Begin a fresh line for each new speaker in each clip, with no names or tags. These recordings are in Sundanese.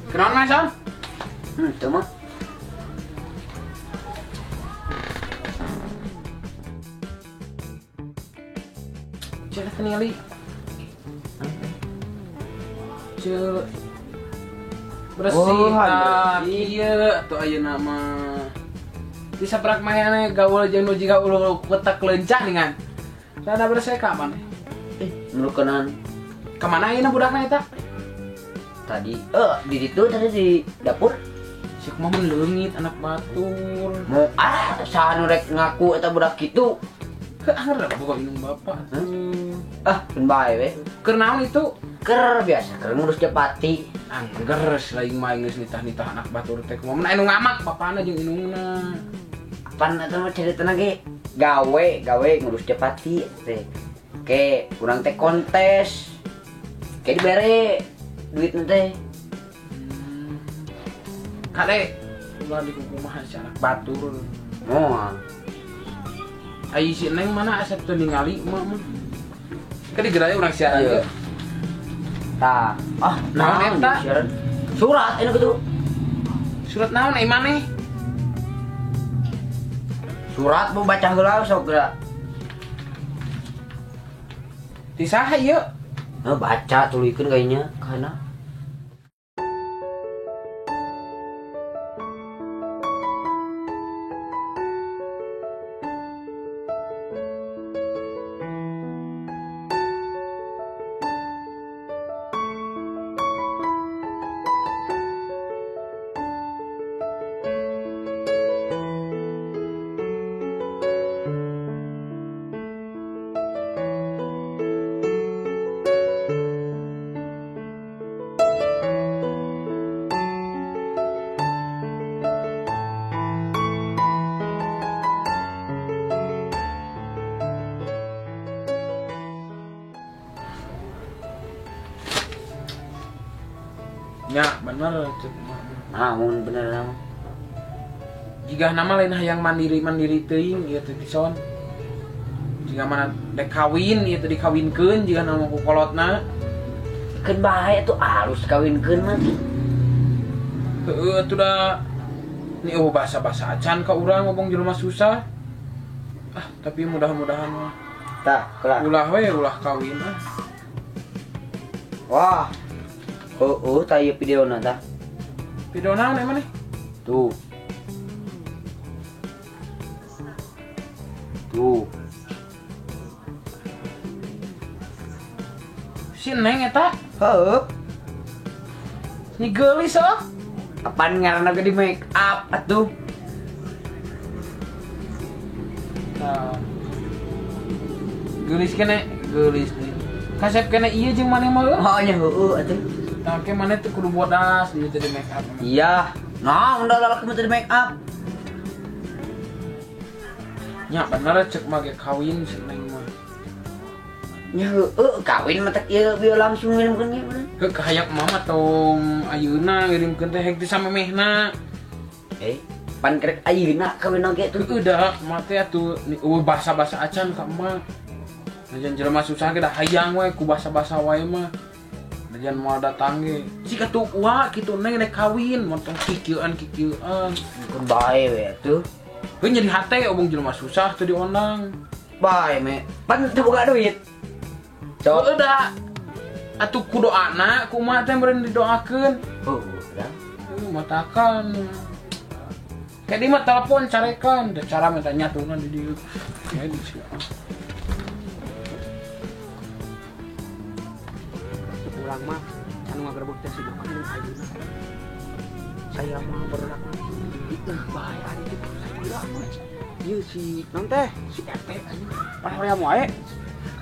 Kunaon mah, Son?
Teu mah.
Cek ningali. Cek bersih tah kieu atuh ayeuna mah. Di saprak manehna gaul jeung nu jiga ulu kotak leunca ningan. Rada bersih ka maneh.
Merukenan.
Ka mana ayeuna budakna eta?
Tadi di ditu tadi di dapur.
Si kumaha mun leungit anak batur.
Mau ah saha nu rek ngaku eta budak kitu.
Heuh anger boga indung bapak.
Ah, keun bae we.
Keur naon itu?
Keur biasa keur ngurus japati.
Angger lain mah geus nitah-nitah anak batur teh kumaha mun anu ngamak bapana jeung indungna.
Pan eta mah caritana ge gawe ngurus japati teh. Ke urang teh kontes. Ke dibere duit teh.
Kade ulah dikukumaha si anak batur.
Moal.
Ai si Neng mana asep teu ningali emak mah. Ke digerai urang siaran ge.
Tah, ah
naon eta?
Surat ini kitu.
Surat naon ai maneh?
Surat mau baca heula sok geura.
Ti saha ieu?
Nah, baca tuluykeun kayaknya kana.
Ya, bener cek mah.
Naon bener naon.
Jigah nama lain hayang mandiri-mandiri teuing ieu teh Son. Jigah mana dek kawin ieu teh dikawinkeun jigah nama ku kolotna.
Keun bae atuh alus kawinkeun mah.
Heueuh atuh da ni eueuh basa-basa acan ka urang ngomong jelema susah. Ah, tapi mudah-mudahan mah.
Tah, kelah.
Ulah we ulah kawin ah.
Wah. Oh, tah ieu videona tah.
Video naon emang nih?
Tuh. Tuh.
Si Neng eta?
Heuh.
Ni geulis oh.
Apaan ngaranna ge di make up atuh.
Tah. Geulis kene, geulis nih. Kasep kene ieu jeung maneh mah heuh.
Oh nya heueuh atuh.
Tah ke maneh teh kudu bodas ieu teh di make up.
Iya. Nah, udah lalaki mah teh di make up.
Nya bener cek mah ge kawin si Neng mah.
Nya heueuh kawin mah teh ieu bieu langsung ngirimkeun ge bener.
Heuh kahayak mah tong ayeuna ngirimkeun teh hek teh samemehna.
Pan kerek ayeuna kawin oge tuh.
Heueuh da mah teh atuh eueuh basa-basa acan ka emak. Najan jelema susah ge da hayang we ku basa-basa wae mah. Najan moal datang ge. Cik atuh wa kitu Neng rek kawin montong kikieuan-kikieuan.
Keun bae we atuh.
Heuh nyeri hate obong jelema susah teu diondang.
Bae me. Pan teu boga duit.
Heueuh da. Atuh ku doana kumaha teh meureun didoakeun.
Heueuh da.
Heuh matakan. Kayak di mah telepon carekan, da cara minta nyatuna di dieu. Ya di sia.
Urang mah anu ngagerebek teh si Jokan jeung ayeuna. Saya mah barudak ih bae ari teh saya mah. Ieu si naon teh? Si RT anjing. Pan hoream wae.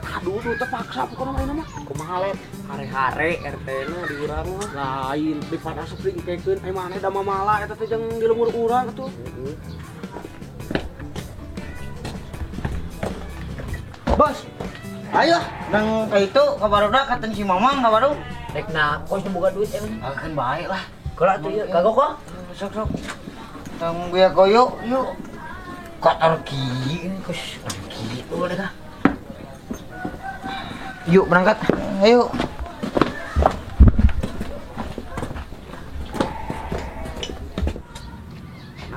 Aduh terpaksa pokona mah ayeuna mah.
Kumaha let? Hare-hare RT-na di urang mah.
Lain daripada asup diengkekeun ai maneh da mamala eta teh jeung di lembur urang atuh.
Heeh.
Bos. Ayo, nang ka itu ka barudak katan si Mamang ka baru.
Rek na kos nu boga duit emang.
Ah kan bae lah.
Keula atuh ieu kagok kok.
Sok sok. Tang bieu koyo yuk. Kotor kieu kos.
Kieu udah kah.
Yuk berangkat. Ayo.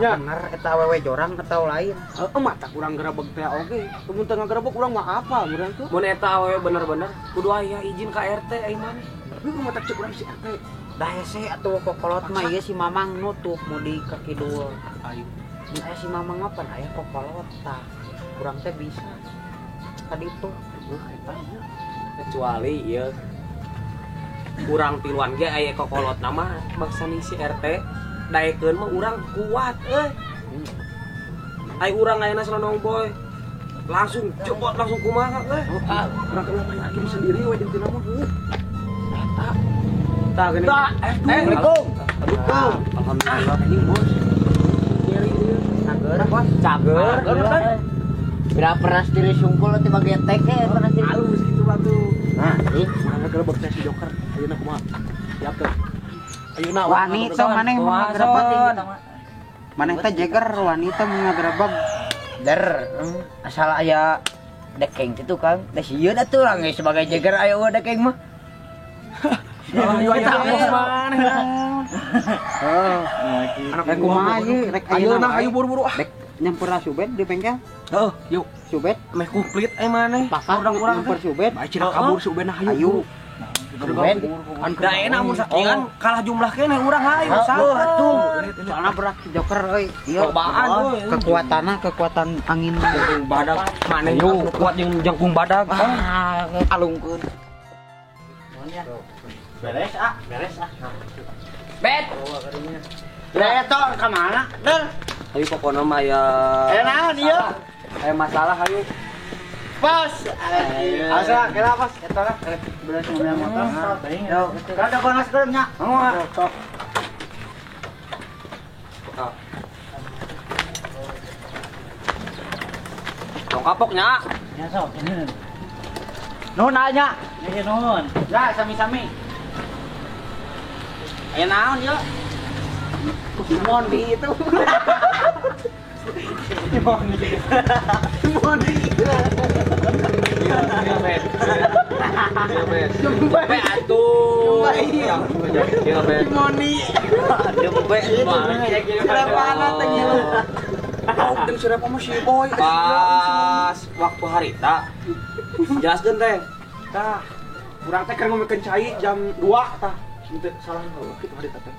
Ya.
Bener eta awewe jorang atau lain.
Heeh, mata kurang gerebek teh oge. Mun teu ngagerebek urang mah apa urang tuh.
Mun eta awewe bener-bener kudu aya izin ka RT ai maneh.
Heuh mata cek urang si RT.
Dah hese atuh kokolot mah ieu si Mamang nutup mudik ka kidul.
Ayo.
Mun aya si Mamang mah pan aya kokolot tah. Urang teh bisa ka ditu.
Heuh eta nya.
Kecuali ieu urang tiluan ge aya kokolot nama maksa si RT daekeun mah urang kuat euy. Ai urang ayeuna selonong boy. Langsung copot langsung kumaha euy.
Urang teh ulah yakin sendiri we intina mah heuh.
Eta. Tah geuning.
Assalamualaikum.
Alhamdulillah anjing bos. Nyeri ieu.
Cager bos.
Cager.
Bila pernah sendiri sungkul teh bagetek teh pernah sendiri.
Halus gitu batu.
Nah, ih
urang gerebek teh si Joker. Ayeuna kumaha? Siap teh. Ayeuna
wanita maneh mun ngagerebek. Maneh teh jeger wanita mun ngagerebek.
Der, asal aya dekeng kitu Kang. Da sieun atuh urang ge sebagai jeger aya eueuh dekeng mah.
Ayo eta maneh.
Heeh. Rek kumaha ieu? Rek
ayeuna ayo buru-buru ah.
Rek nyamper Subet di bengkel.
Heeh, yuk.
Subet
meh komplit eh maneh.
Pasar urang nyamper Subet.
Bae cenah kabur Subet nah ayo.
Subet.
Da enak mun sakieu kalah jumlah keneh urang hayu saha
atuh. Soalna berat Joker euy. Ieu
cobaan euy.
Kekuatanna kekuatan angin
jengkung badag. Maneh kuat jeung jengkung badag.
Ah, alungkeun.
Beres ah, beres ah. Bet. Bet tong ka mana? Der.
Ayo pokona mah aya.
Aya naon ieu?
Aya masalah ayo.
Pas. Asa kira pas eta lah beres mobil motor. Yo, kada konas nya. Sok.
Tong kapok nya.
Nya sok. Nuhun nya. Ya nuhun. Ya sami-sami. Aya naon ieu?
Mondi itu. Mondi. Mondi.
Jembe atuh.
Mondi.
Jembe.
Serapana teh ngilu.
Oh, jeung serapa mah si Boy.
Pas waktu harita. Jelaskeun teh.
Tah, urang teh keur ngomongkeun cai jam 2 tah. Henteu salah heuh kitu harita teh.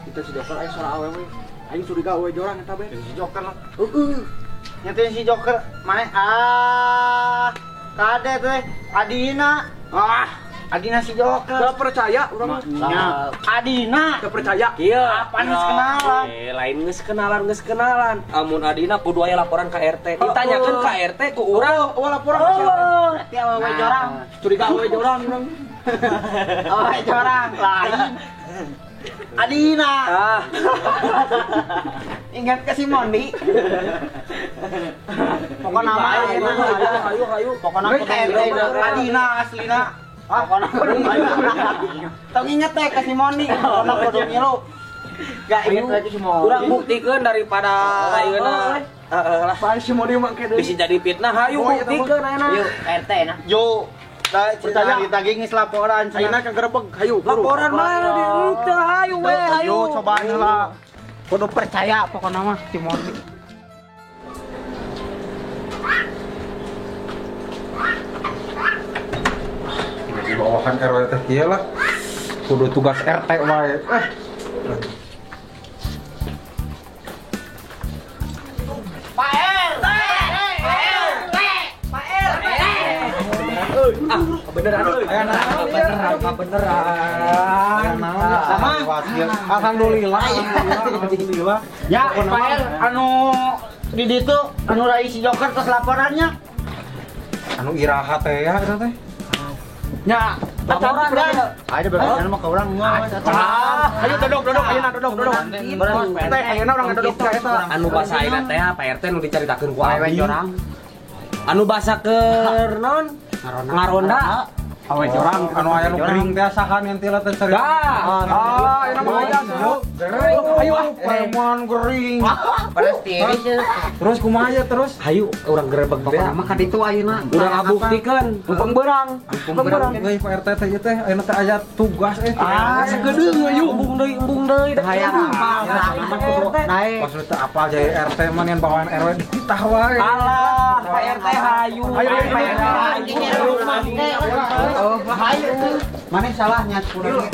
Kita si Joker aya suara awewe. Aing curiga awewe jorang eta be.
Si Joker lah.
Heeh.
Nyetin si Joker maneh ah kade teh Adina.
Ah,
Adina si Joker.
Teu percaya urang mah.
Adina
teu percaya.
Iya,
apaan geus kenalan?
Lain geus kenalan. Amun Adina kudu aya laporan ka RT. Ditanyakeun ka RT ku urang.
Oh, laporan ka RT.
Berarti awewe jorang.
Curiga awewe jorang urang.
Awewe jorang lain. Adina.
Ah.
Ingat ke si Mondi. Pokokna mah
ayo ayo.
Pokokna Adina aslina. Ah, pokokna kudu ngilu. Tong inget teh ke si Mondi, pokokna kudu ngilu. Gak inget lagi si Mondi.
Urang buktikeun daripada ayeuna. Heeh lah.
Bae si Mondi mah ke deui.
Bisa jadi fitnah, hayu buktikeun ayeuna.
Yuk, RT nah.
Yo. Percaya ditagih geus laporan
cenah. Ayeuna kagerebeg hayu.
Laporan mah di teu hayu we hayu.
Yo cobaan heula. Kudu percaya pokokna mah si Mondi.
Di bawahan RW teh kieu lah. Kudu tugas RT wae.
Pak RT. Pak RT.
Ah, beneran euy. Beneran.
Sama.
Alhamdulillah. Alhamdulillah.
Ya, Pak R anu di ditu anu rai si Joker terus laporannya.
Anu iraha teh ya eta teh.
Nya, laporan kan.
Ayo bebesan mah ka urang geus.
Ayo dodok ayeuna dodok. Teh ayeuna urang dodok teh eta.
Anu basa ayeuna teh Pak RT nu dicaritakeun ku abdi. Anu basa keur naon? Ngaronda.
Awe jorang
anu aya nu gering teh saha ngentil teh cerita. Ah, ini mah aya gering. Ayo ah, preman gering.
Panas tiris.
Terus kumaha ya terus?
Hayu urang gerebek teh.
Mah ka ditu ayeuna.
Urang ngabuktikeun, mumpung beurang.
Mumpung beurang euy Pak RT teh ieu teh ayeuna teh aya tugas eh.
Ah, sakedeung ayo embung deui,
Hayang apal. Naik.
Pas teu apal jadi RT mah ngan bawaan RW dititah wae.
Alah, Pak RT hayu.
Hayu
Pak RT hayu.
Oh, hayu. Mana salahnya kurang.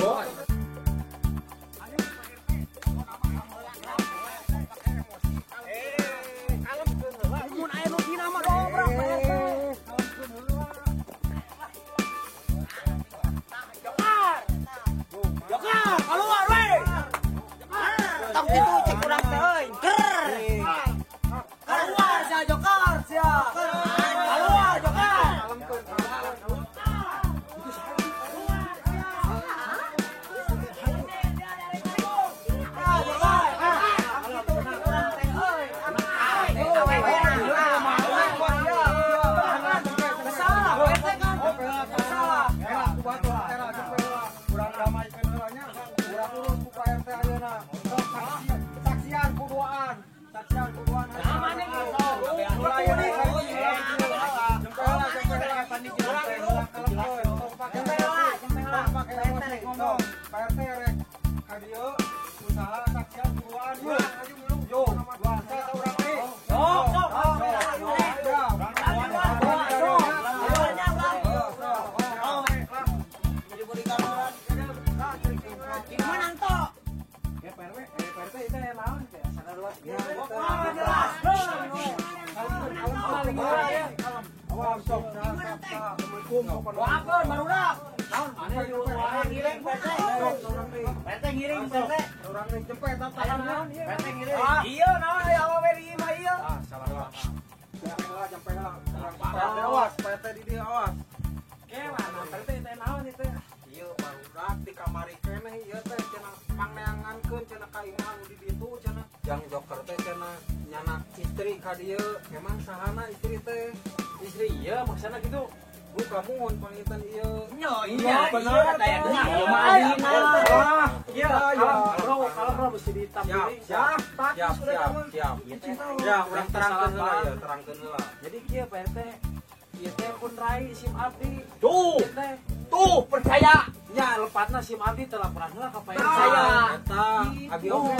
SIM abdi telah pernah lah ka Pak RT. Saya
eta abi oge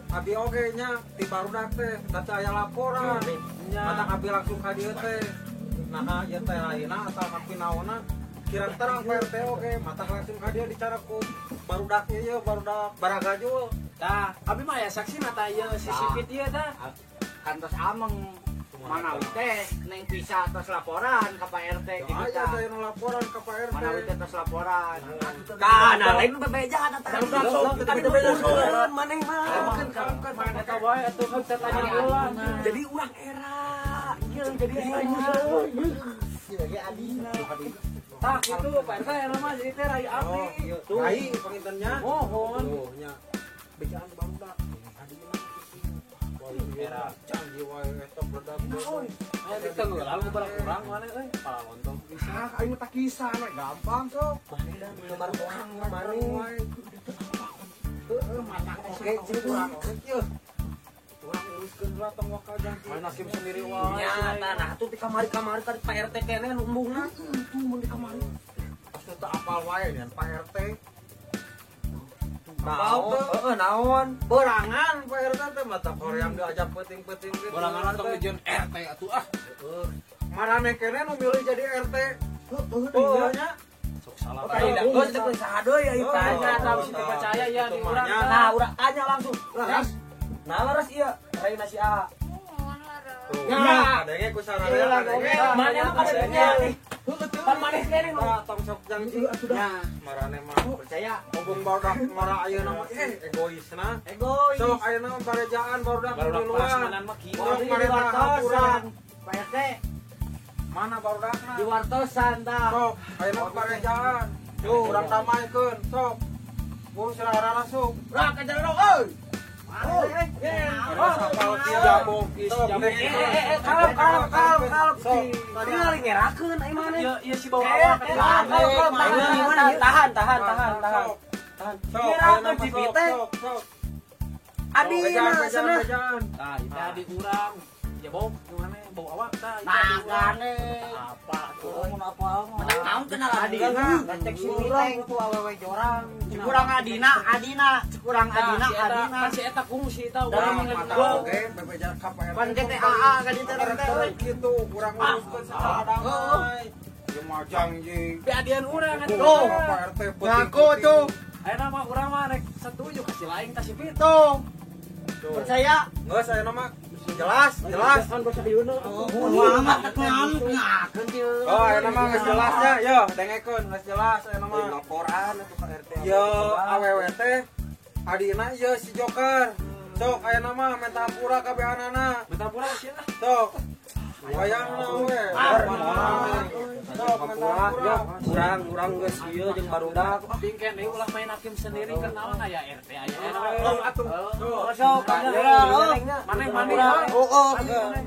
abi oge nya ti barudak teh da aya laporan. Mata abi langsung ka dieu teh. Naha ieu teh lainna atawa tapi naonna kira terang Pak RT oge mata langsung ka dieu dicara ku barudak ieu barudak baragajul.
Tah, abi mah aya saksi mata ieu CCTV ieu tah.
Kantos ameng manawi teh neng bisa atas laporan ke Pak RT gitu
tah. Aya teh laporan ke Pak RT.
Manawi teh atas laporan.
Kana lain bebeja eta teh. Bebeja maneh mah. Kan eta wae atuh kan teh tanya heula. Jadi urang era. Ieu jadi era.
Sebagai adina.
Tah kitu Pak RT era mah jadi teh rai abdi.
Rai pangintennya.
Mohon.
Nya. Bejaan barudak. Era canggih wae eta bledak.
Aya ditenggelam ku kurang maneh euy, pala lontong.
Bisa aing mah kisah we gampang sok.
Maneh da nomor orang maneh
wae. Heeh, mata oge jeung urang oge ieu. Urang uruskeun lah tong wakal janji.
Main hakim sendiri wae.
Nya tanah tuh di kamari-kamari tadi Pak RT keneh nu embungna.
Tuh mun di kamari. Pas teu apal wae nyan Pak RT. Naon? Heeh, naon? Berangan Pak RT teh mata hoream diajak peuting-peuting kitu.
Berangan tong dijieun RT atuh ah.
Heeh. Marane keneh nu milih jadi RT. Heeh, nya.
Sok salah.
Geus teh saha deui ieu tanya tah bisa dipercaya ya di urang. Nah, urang tanya langsung. Leres. Nah, leres ieu, raina si A.
Ya, adenge ku sararea adenge.
Mana mah kadenya. Pan maneh keneh nu
tong sok janji atuh dah. Marane mah
percaya.
Hubung barudak mara ayeuna mah egoisna.
Egois.
Sok ayeuna mah barejaan barudak di luar.
Sok wartosan. Pak RT.
Mana barudakna?
Di wartosan tah.
Sok ayeuna barejaan. Yo urang tamaikeun sok. Bung sararea langsung.
Rak ka jalan euy.
Sok.
Tinggal ngerakeun ai maneh.
Ieu si bawa awak.
Tahan. Tahan. Ngerakeun si Pite. Adina cenah.
Tah, ieu teh adi urang. Ya bau gimana bau awak tah.
Nah, gane.
Apa tuh?
Mun apa mah. Naon kenal adina? Cek si Pite
ku awewe jorang.
Kurang adina, kurang adina, adina.
Kan si eta kungsi eta
urang oge bebeja ka Pak RT.
Pan GTA ka ditu teh
kitu urang uruskeun secara damai. Ieu mah janji.
Piadian urang atuh.
Pak RT
ngaku tuh.
Ayeuna mah urang mah rek setuju ka si lain ka si Pite.
Tuh. Percaya?
Geus ayeuna mah jelas. Oh, ayeuna mah geus jelas nya, yo dengekeun geus jelas ayeuna mah.
Laporan atuh ka RT.
Yo awewe teh adina ieu si Joker. Sok ayeuna mah minta hampura kabehanana.
Minta hampura sia lah.
Sok. Wayangna we. Sok minta hampura.
Urang geus ieu jeung barudak.
Tingken deui ulah main hakim sendiri keur naon aya RT aya RW.
Atuh.
Sok
maneh mandi.
Heeh.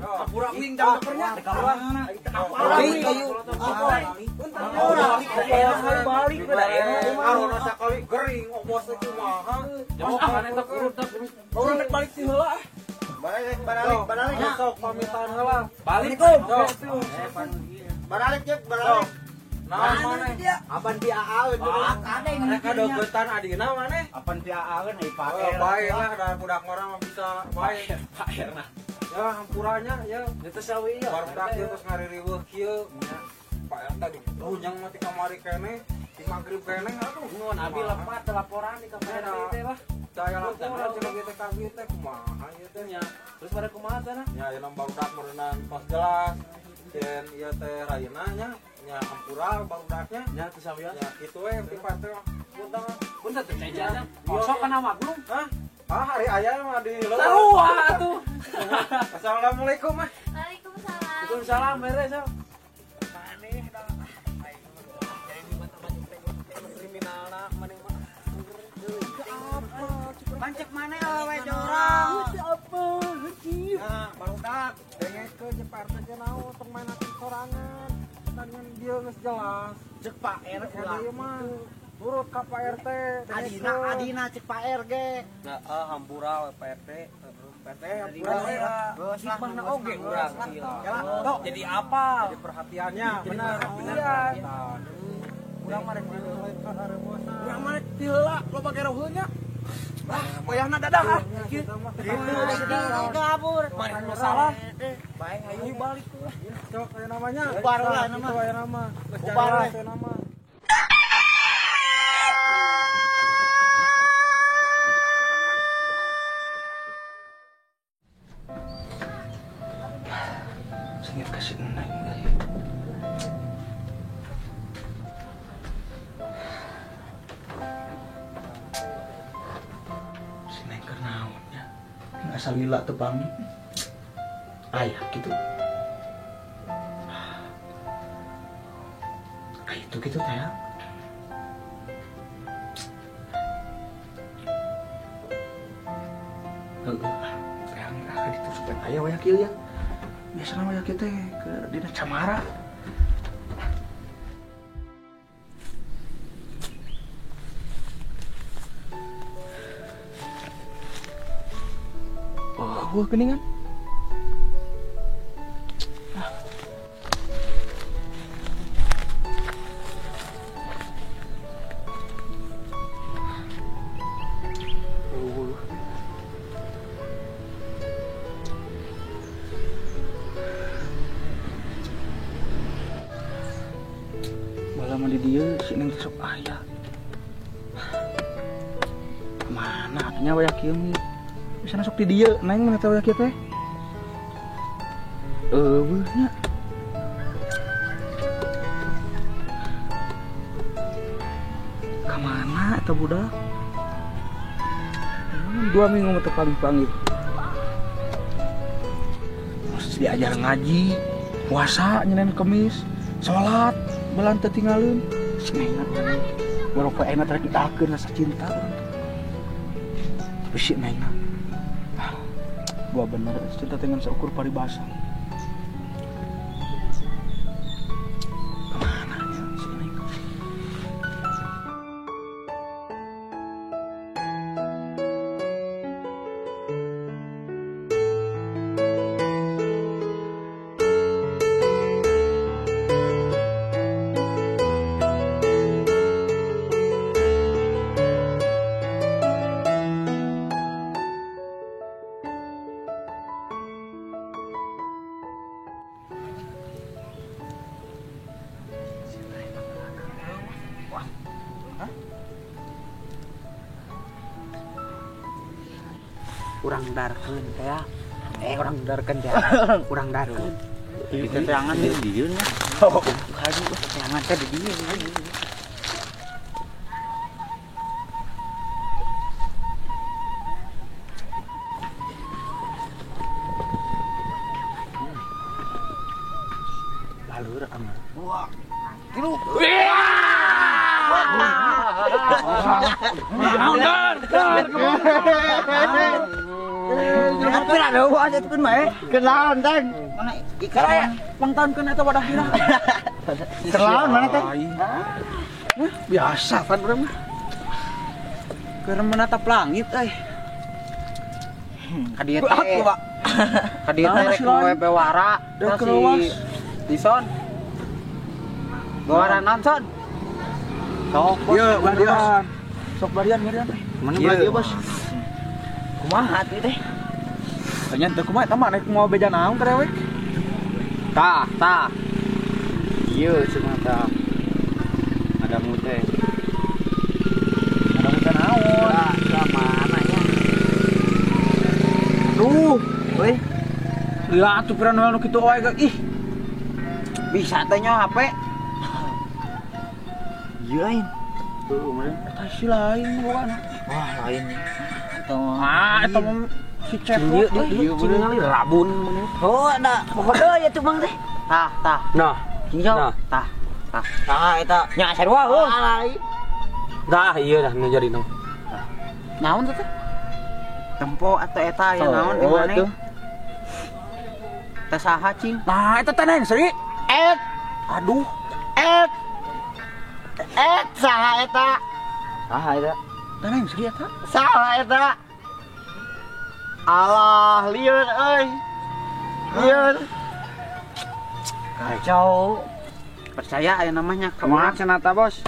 Hampura wing jang jokernya.
Balik kayu.
Balik
Arona sakali gering obos teh kumaha.
Jauh maneh teh urut teh.
Urang rek balik ti heula.
Balik.
Sok pamitan heula.
Balik.
Baralik cek, baralik.
Nah, maneh?
Apan ti aaeun.
Mereka deuketan adina maneh?
Apan ti aaeun ai Pak R.
Bae lah da budak orang mah bisa bae.
Pak R nah.
Ya hampuranya ya.
Teu sawi ya.
Barudak ieu geus ngaririweuh kieu. Pak R tadi runyang mah ti kamari keneh, ti magrib keneh atuh.
Nuhun abi lepat laporan di ka Pak RT teh lah.
Daya laporan cenah ieu teh ka ieu teh kumaha ieu teh
nya. Terus pada kumaha teh nah?
Nya ayeuna barudak meureunan tos jelas. Jen ieu teh rayana nya. Nya hampura barudaknya
nya teu sawios
nya kitu we privat teh punten
punten teh cai kosong kana maglum
hah ah hari aya mah di leuweung
sarua atuh.
Assalamualaikum mah.
Waalaikumsalam.
Waalaikumsalam beres sok maneh da jadi mata maju teh kriminalna maneh mah
apa pancek maneh awewe jorang
apa
nah barudak dengekeun jeung Pak RT ge naon tong main hakim sorangan dengan dia geus jelas
cek Pak R
ulah ieu mah turut ka Pak RT
adina cek Pak R ge
heeh hampura we Pak RT
Pak RT hampura we
geus lah
mana oge urang jadi apa
jadi perhatiannya benar urang mah rek ka arebosa
urang mah rek ti heula loba geroheun nya ah wayahna dadah ah
kitu
kabur
maneh masalah
bae ayo balik lah sok aya namanya
bubar lah nama
aya nama
bubar
aya nama.
Sengit kasih neng euy. Si neng keur naon nya? Asal lila teu pamit. Aya kitu. Itu gitu teh. Heeh, yang akan ditusuk aya waya kieu ya. Biasana waya kieu teh ke dina camara. Oh, wah geningan. Lama di dia si neng sok aya. Mana nya waya kieu mi? Bisa sok di dieu neng mana teh waya kieu teh? Eueuh nya. Ka mana eta budak? 2 minggu mah teu panggil-panggil. Terus diajar ngaji, puasa nyenin kemis, salat belan teu tinggalin. Si neng baru poe ayeuna teh ditakeun rasa cinta urang teh. Tapi si neng gua bener cinta dengan seukur paribasa.
Urang darkeun teh ya. Urang darkeun teh. Urang darkeun.
Di teangan di dieu nya.
Aduh, teangan teh di dieu. Lalur aman. Wah. Tilu.
Kenalan teh.
Mana ikan pangtankeun eta wadah hirah.
Kenalan mana teh?
Biasa pan urang mah. Keur menatap langit euy. Ka dieu teh. Ka dieu teh rek moe bewara si Dison. Bewara naon, Son? Sok bos.
Ieu barian. Sok barian barian.
Mana barian bos?
Kumaha atuh teh?
Tanya teu kumaha eta mah rek moal beja naon ka dewek?
Tah, tah.
Ieu cenah tah. Ada mute.
Ada mute naon?
Lah, mana nya?
Duh,
euy.
Lah atuh pira nu kitu wae ge ih.
Bisa teh nya HP.
Ieu lain.
Tuh, meureun eta si lain bukan.
Wah, lain.
Ah, eta mah si Cepot
ieu ningali rabun maneh.
Oh, ada pokoknya ya tuh Bang teh.
Tah, tah.
Nah,
nah, tah. Tah.
Tah eta
nya sarua heuh.
Tah ieu dah nu jadi naon.
Naon teh? Tempo atau eta ya naon di mana? Teh saha cing?
Nah, eta teh neng Sri.
Et.
Aduh.
Et. Et saha eta? Saha eta?
Teh neng Sri eta.
Saha eta? Alah, lieur euy. Lieur.
Kacau. Percaya aya namanya.
Kumaha cenah ta, Bos?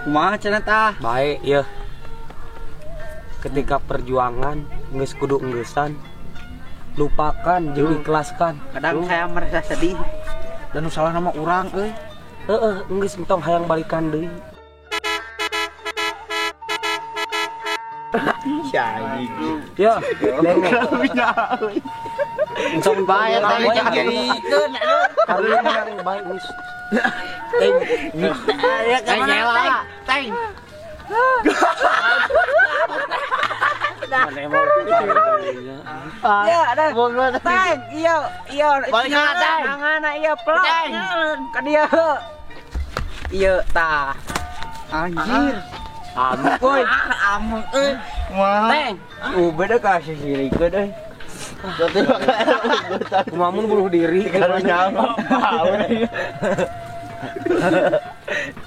Kumaha cenah tah?
Baik, ieu. Ketika perjuangan geus kudu enggesan, lupakan jeung ikhlaskan.
Kadang saya merasa sedih.
Dan nu salah nama urang euy.
Heeh, geus entong hayang balikan deui. Ya, entong bae teh
jadikeun aduh.
Karunya bae geus.
Teng. Teng.
Ya, ada. Teng, iya, iya.
Balik ka teng.
Nangana iya plok. Ka dieu. Iya tah.
Anjir.
Amuk euy.
Amuk euy. Teng. Beda ka sisirikeun euy.
Kumaha mun bunuh diri
karunya.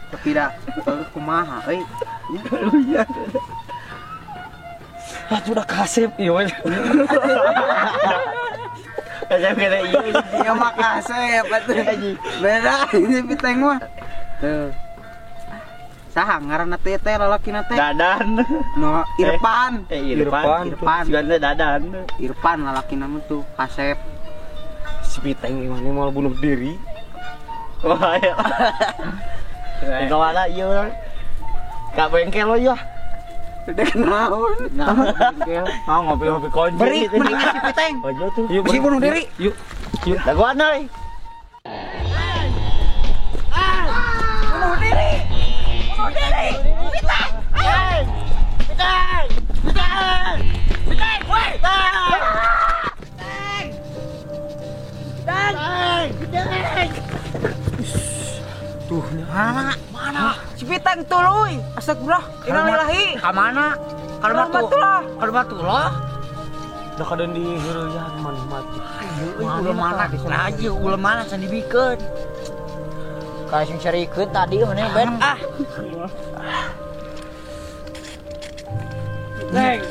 Tapi dah kumaha euy.
Karunya.
Ah, sudah kasep ieu.
Kasep kena ieu.
Ya mah kasep atuh. Beda ini piteng mah. Tuh. Saha ngaranna teh teh lalakina teh?
Dadan.
No, Irfan.
Irfan.
Irfan.
Sigan teh Dadan.
Irfan lalakina mah tuh kasep.
Si piteng gimana mau bunuh diri?
Wah. Ya. Kemana ieu urang? Ka bengkel lo ya.
Udah kenaon.
Nah, bengkel. Ah, ngopi-ngopi kunci.
Beri mending si piteng.
Ojo tuh.
Yuk,
si bunuh diri.
Yuk. Yuk.
Dagoan euy.
Bunuh diri. Bunuh diri. Piteng. Piteng. Piteng. Piteng, woi. Piteng. Piteng. Piteng.
Tuh,
mana? Mana? Si Piteng tuluy. Astagfirullah. Innalillahi.
Ka mana?
Kalmatullah.
Kalmatullah.
Da kadeun di heureuyan maneh mati.
Ayo ulah mana? Nah, ieu ulah mana can dibikeun. Ka sing sarikeun tadi maneh ben ah.
Neng.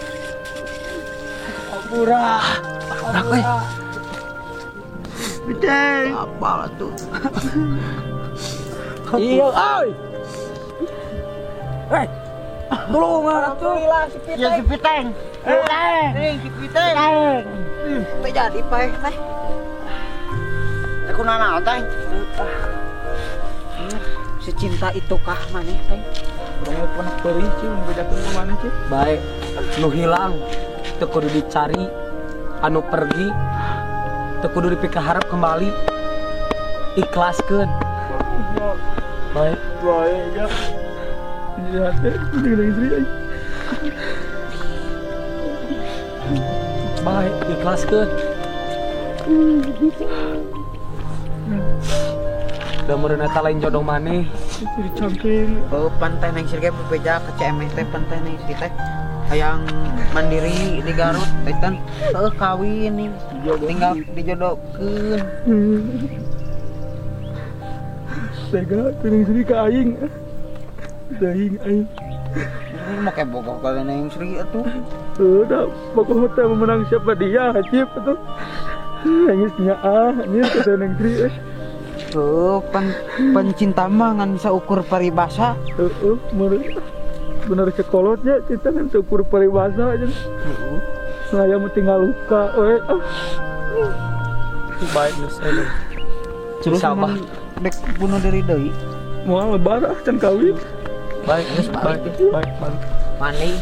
Ampura.
Ampura.
Piteng.
Apa tuh?
Iya, oi. Hei. Tulungan atuh.
Si Piteng.
Ya si Piteng. Piteng.
Nih si Piteng. Teh jadi paeh teh.
Teh kunaon teh?
Secinta itukah maneh teh? Urang mah pernah perih cing bejakeun ka maneh cing.
Baik, nu hilang teu kudu dicari, anu pergi teu kudu dipikaharep kembali. Ikhlaskeun. Baik.
Baik ya. Jadi hati jeung istri aing.
Baik, ikhlaskeun. Da meureun eta lain jodoh maneh.
Jadi cangking.
Oh, pantai neng Sri ge bebeja ke CMS teh pantai neng Sri teh hayang mandiri di Garut teh tan heuh kawin nih tinggal dijodohkeun.
Tega neng Sri ka aing. Teuing aing.
Ini make bogoh ka neng Sri atuh.
Heuh da bogoh teh memenang siapa dia Cip atuh. Nangis nyaah anjir kata neng Sri.
Tuh, pencinta mah ngan saukur paribasa.
Heeh, bener sekolotnya cinta ngan saukur paribasa aja.
Heeh.
Saya mau tinggal luka we.
Baik geus euy.
Terus
Sabar.
Dek bunuh diri deui.
Moal lebar ah can kawin.
Baik, geus balik. Baik, balik.
Mandi.